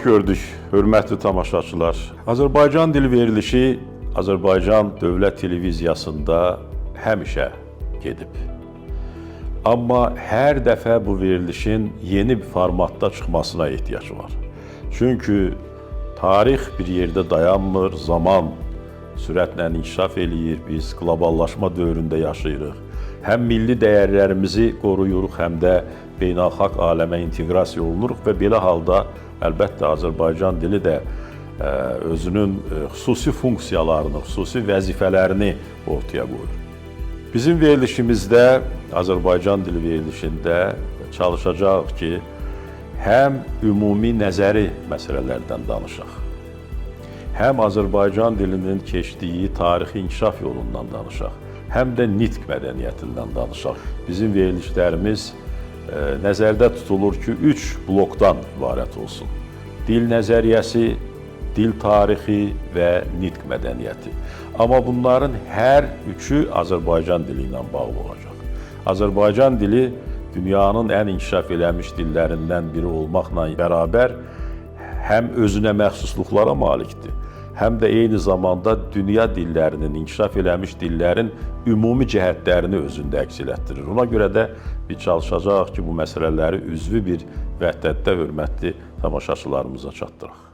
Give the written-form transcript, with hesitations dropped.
Xoş gördük, hörmətli tamaşaçılar. Azərbaycan dili verilişi Azərbaycan Dövlət Televiziyasında həmişə gedib. Amma hər dəfə bu verilişin yeni bir formatda çıxmasına ehtiyac var. Çünki tarix bir yerdə dayanmır, zaman sürətlə inkişaf eləyir. Biz qloballaşma dövründə yaşayırıq. Həm milli dəyərlərimizi qoruyuruq, həm də beynəlxalq aləmə inteqrasiya olunuruq və belə halda əlbəttə Azərbaycan dili də özünün xüsusi funksiyalarını, xüsusi vəzifələrini ortaya qoyur. Bizim verilişimizdə, Azərbaycan dili verilişində çalışacağıq ki, həm ümumi nəzəri məsələlərdən danışaq, həm Azərbaycan dilinin keçdiyi tarixi inkişaf yolundan danışaq, həm də nitq mədəniyyətindən danışaq. Bizim verilişlərimiz nəzərdə tutulur ki, 3 blokdan ibarət olsun. Dil nəzəriyyəsi, dil tarixi və nitq mədəniyyəti. Amma bunların hər üçü Azərbaycan dili ilə bağlı olacaq. Azərbaycan dili dünyanın ən inkişaf eləmiş dillərindən biri olmaqla bərabər həm özünə məxsusluqlara malikdir, həm də eyni zamanda dünya dillərinin, inkişaf eləmiş dillərin ümumi cəhətlərini özündə əks elətdirir. Ona görə də biz çalışacağıq ki, bu məsələləri üzvü bir vəhdətdə hörmətli tamaşaçılarımıza çatdıraq.